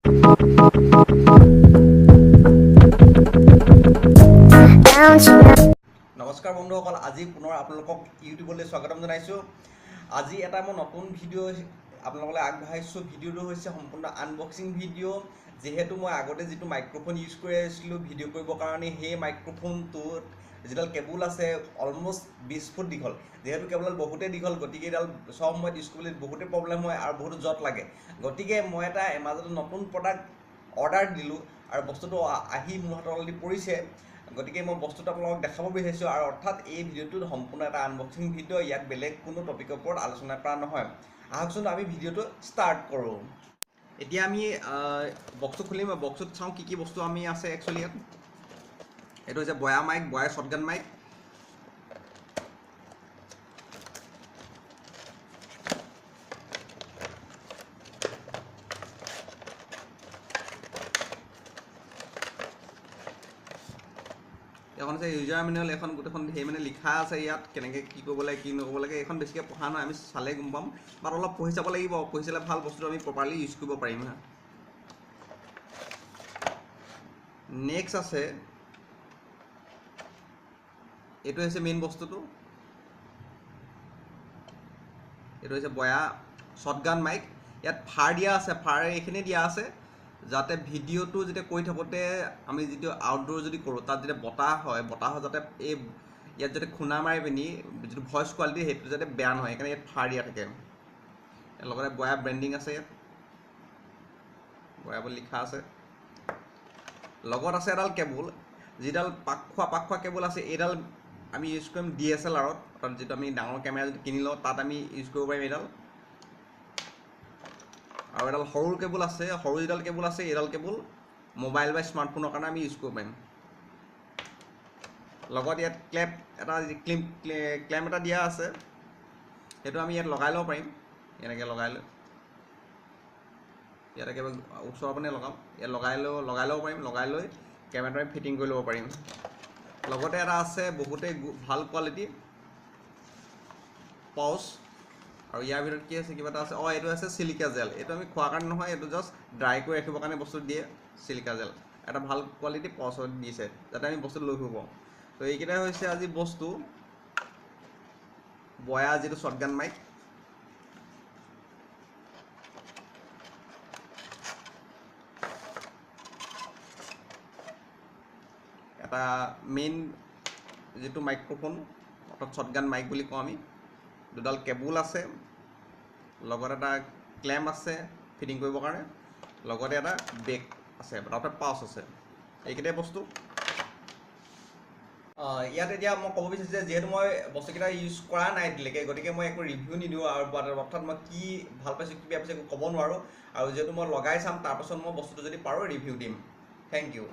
Don't you know? নমস্কাৰ বন্ধুসকল, আজি পুনৰ আপোনালোকক ইউটিউবলৈ স্বাগতম জনাইছোঁ। আজি এটা মই নতুন ভিডিঅ' আপোনালোকলৈ আগবঢ়াইছোঁ। ভিডিঅ'টো হৈছে সম্পূৰ্ণ আনবক্সিং ভিডিঅ'। যিহেতু মই আগতে যিটো মাইক্ৰ'ফোন ইউজ কৰি আছিলোঁ ভিডিঅ' কৰিবৰ কাৰণে, সেই মাইক্ৰ'ফোনটোত যিডাল কেবুল আছে অলমষ্ট 20 ফুট দীঘল। যিহেতু কেবুলডাল বহুতেই দীঘল, গতিকে এইডাল চব সময়ত ইউজ কৰিবলৈ বহুতেই প্ৰব্লেম হয় আৰু বহুতো জট লাগে। গতিকে মই এটা এমাজনত নতুন প্ৰডাক্ট অৰ্ডাৰ দিলোঁ আৰু বস্তুটো আহি মোৰ হাতত অলৰেডি পৰিছে। গতিকে মই বস্তুটো আপোনালোকক দেখাব বিচাৰিছোঁ আৰু অৰ্থাৎ এই ভিডিঅ'টো সম্পূৰ্ণ এটা আনবক্সিং ভিডিঅ'। ইয়াত বেলেগ কোনো টপিকৰ ওপৰত আলোচনা কৰা নহয়। আহকচোন, আমি ভিডিঅ'টো ষ্টাৰ্ট কৰোঁ। এতিয়া আমি বক্সটো খুলিম। বক্সটোত চাওঁ কি কি বস্তু আমি আছে একচুৱেলি ইয়াত। এইটো হৈছে বয়া মাইক, বয়া শ্বটগান মাইক। এখন আছে ইউজাৰ মেনুৱেল। এখন গোটেইখন সেই মানে লিখা আছে ইয়াত কেনেকৈ কি কৰিব লাগে, কি নকৰিব লাগে। এইখন বেছিকৈ পঢ়া নহয়, আমি চালে গম পাম। বাট অলপ পঢ়ি চাব লাগিব। পঢ়ি চালে ভাল, বস্তুটো আমি প্ৰপাৰলি ইউজ কৰিব পাৰিম। হা, নেক্সট আছে, এইটো হৈছে মেইন বস্তুটো। এইটো হৈছে বয়া শ্বটগান মাইক। ইয়াত ফাৰ দিয়া আছে। ফাৰ এইখিনি দিয়া আছে যাতে ভিডিঅ'টো যেতিয়া কৰি থাকোঁতে আমি যিটো আউটড'ৰ যদি কৰোঁ, তাত যেতিয়া বতাহ হয়, বতাহৰ যাতে এই ইয়াত যাতে খুন্দা মাৰি পিনি যিটো ভইচ কোৱালিটি, সেইটো যাতে বেয়া নহয়, সেইকাৰণে ইয়াত ফাৰ দিয়া থাকে। লগতে বয়া ব্ৰেণ্ডিং আছে, ইয়াত বয়া বুলি লিখা আছে। লগত আছে এডাল কেবুল, যিডাল পাক খোৱা কেবুল আছে। এইডাল আমি ইউজ কৰিম ডিএছএলআৰত, অৰ্থাৎ যিটো আমি ডাঙৰ কেমেৰা যদি কিনি লওঁ, তাত আমি ইউজ কৰিব পাৰিম এইডাল। আৰু এডাল সৰু কেবুল আছে। সৰু যিডাল কেবুল আছে, এইডাল কেবুল মোবাইল বা স্মাৰ্টফোনৰ কাৰণে আমি ইউজ কৰিব পাৰিম। লগত ইয়াত ক্লেপ এটা, ক্লেম এটা দিয়া আছে। সেইটো আমি ইয়াত লগাই ল'ব পাৰিম। এনেকৈ লগাই লৈ ইয়াত একেবাৰে ওচৰৰ পিনে লগাম। ইয়াত লগাই ল'ব পাৰিম। লগাই লৈ কেমেৰাটো আমি ফিটিং কৰি ল'ব পাৰিম। লগতে এটা আছে বহুতেই ভাল কোৱালিটি পাউচ। আৰু ইয়াৰ ভিতৰত কি আছে? কিবা এটা আছে। অঁ, এইটো আছে চিলিকা জেল। এইটো আমি খোৱাৰ কাৰণে নহয়, এইটো জাষ্ট ড্ৰাই কৰি ৰাখিবৰ কাৰণে বস্তু দিয়ে। চিলিকা জেল এটা ভাল কোৱালিটি পাউচত দিছে, যাতে আমি বস্তুটো লৈ ফুৰিব পাৰোঁ। তো এইকেইটাই হৈছে আজি বস্তু, বয়া যিটো শ্বটগান মাইক। এটা মেইন যিটো মাইক্ৰ'ফোন, অৰ্থাৎ শ্বটগান মাইক বুলি কওঁ আমি, দুডাল কেবুল আছে, লগত এটা ক্লেম্প আছে ফিটিং কৰিবৰ কাৰণে, লগতে এটা বেগ আছে, অৰ্থাৎ পাউচ আছে। এইকেইটাই বস্তু ইয়াত। এতিয়া মই ক'ব বিচাৰিছোঁ যে যিহেতু মই বস্তুকেইটা ইউজ কৰা নাই এতিয়ালৈকে, গতিকে মই একো ৰিভিউ নিদিওঁ আৰু অৰ্থাৎ মই কি ভাল পাইছোঁ, কি বেয়া পাইছোঁ, একো ক'ব নোৱাৰোঁ। আৰু যিহেতু মই লগাই চাম, তাৰপাছত মই বস্তুটো যদি পাৰোঁ ৰিভিউ দিম। Thank you.